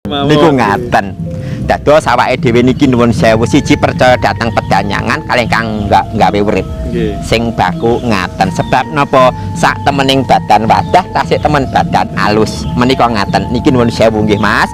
Mawon. Niku ngaten. Dados awake dhewe niki, nuwun sewu, siji percaya dateng pedanyangan kalih kang gawe urip. Sing baku ngaten. Sebab napa? Sak temening badan wadah tasik temen badan alus. Menika ngaten. Niki nuwun sewu nggih, Mas.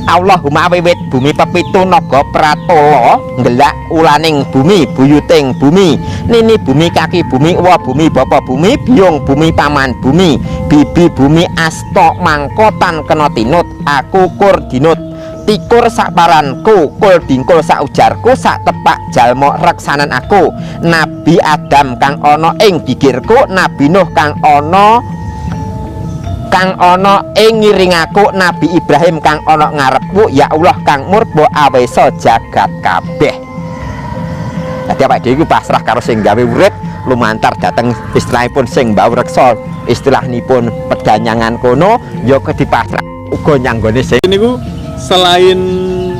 Allahumma wiwit bumi pepitu naga pratala nggelak ulaning bumi, buyuting bumi, nini bumi, kaki bumi, uwa bumi, bapa bumi, biyung bumi, paman bumi, bibi bumi, asta mangko tan kena tinut aku kur dinut tikur sak paranku, kul dingkul sak ujarku, sak tepak jalma reksanan aku, Nabi Adam kang ana ing gigirku, Nabi Nuh kang ana ing ngiring aku, Nabi Ibrahim kang ana ngarepku, ya Allah kang murba awesa jagat kabeh. Dadi awake dhewe iku pasrah karo sing gawe urip lumantar dhateng istilahipun sing mbau reksa, istilahipun pedanyangan kono ya dipasrah uga nyanggone sing Niku selain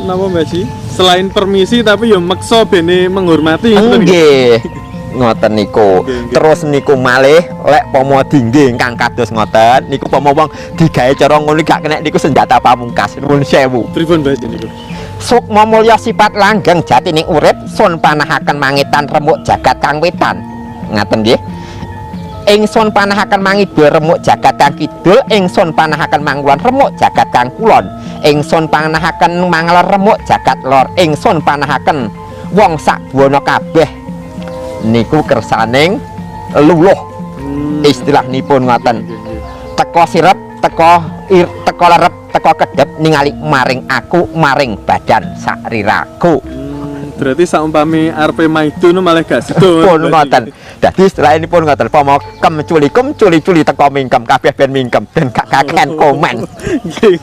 napa, Mbah Ji? Selain permisi, tapi ya meksa bene menghormati, ngoten nggih. Nggih. Ngoten niku. Nggih, nggih. Terus niku malih lek pomo dingge ingkang kados ngoten niku, pomo wong digawe cara ngono gak kena, niku senjata pamungkas, nuwun sewu. Pripun, Mbah Ji, niku? Sukma mulya sifat langgeng jatining urip sun panahaken mangitan remuk jagat kang wetan. Ngaten nggih. Ingsun panahaken mangidul remuk jagat kang kidul, ingsun panahaken mangulon remuk jagat kang kulon, ingsun panahaken mangalor remuk jagat lor, ingsun panahaken wong sak buwana kabeh niku kersaning luluh. Istilahipun ngoten. Nggih, nggih. Teko sirep, teko ir, teko lerep, teko kedep ningali maring aku, maring badan sakriraku. Berarti saumpami arepe maido nu malah gak sido. Pun ngoten. Dadi istilahipun ngoten, pomo kem culi kem culi culi teko mingkem kabeh ben mingkem ben gak kakean komen. Nggih.